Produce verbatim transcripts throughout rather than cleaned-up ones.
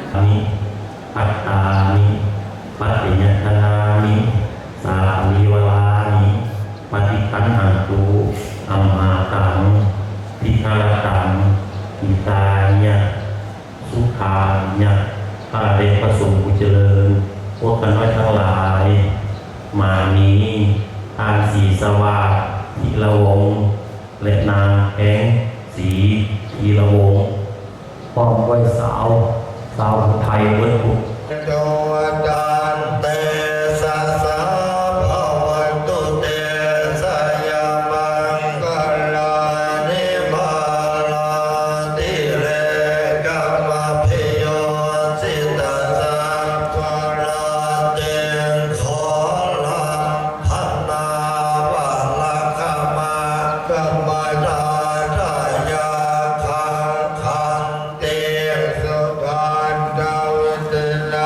Attāni paṭiyattanāni sārīvalāni paṭiggaṇhatu amhākaṃ dīgharattaṃ hitāya sukhāya. ข้าแต่พระสงฆ์ผู้เจริญ พวกข้าน้อยทั้งหลาย มานี้ ท่านศรีสวัสดิ์ ธีรวงศ์ และนางแพงศรี ธีรวงศ์ พร้อมด้วยสาว สาวอุทัยเบิดทุก Tantejasā bhavatu te jayamaṅgalāni. Mārātirekam abhiyujjhitasabbarattiṃ ghorampanāḷavakamakkhamathaddhayakkhaṃ khantīsudantavidhinā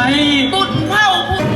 ให้บุญเผ่าบุญ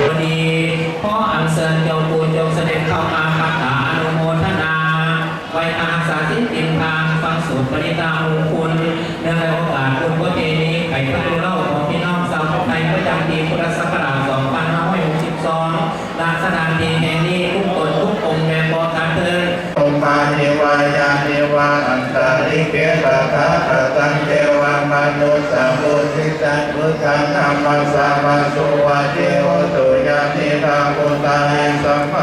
วันนี้ขออัญเชิญเจ้าปู่จงเสด็จเข้ามาปัตตาอนุโมทนา ไหว้พระรักษาศีลกินทานฟังสูตรปริตรมงคล เนื่องในโอกาสบุญประเพณีไขพระดูเล่าของพี่น้องชาวไทยประจำปีพุทธศักราช สองพันห้าร้อยหกสิบสอง ณ สถานที่แห่งนี้ทุกตนทุกองค์แด่พร้อมกันเทอญ Ummāhi vā yāni va antalikkhe tathāgataṃ devamanussapūjitaṃ buddhaṃ namassāma suvatthi hotu. Yānīdha bhūtāni sabba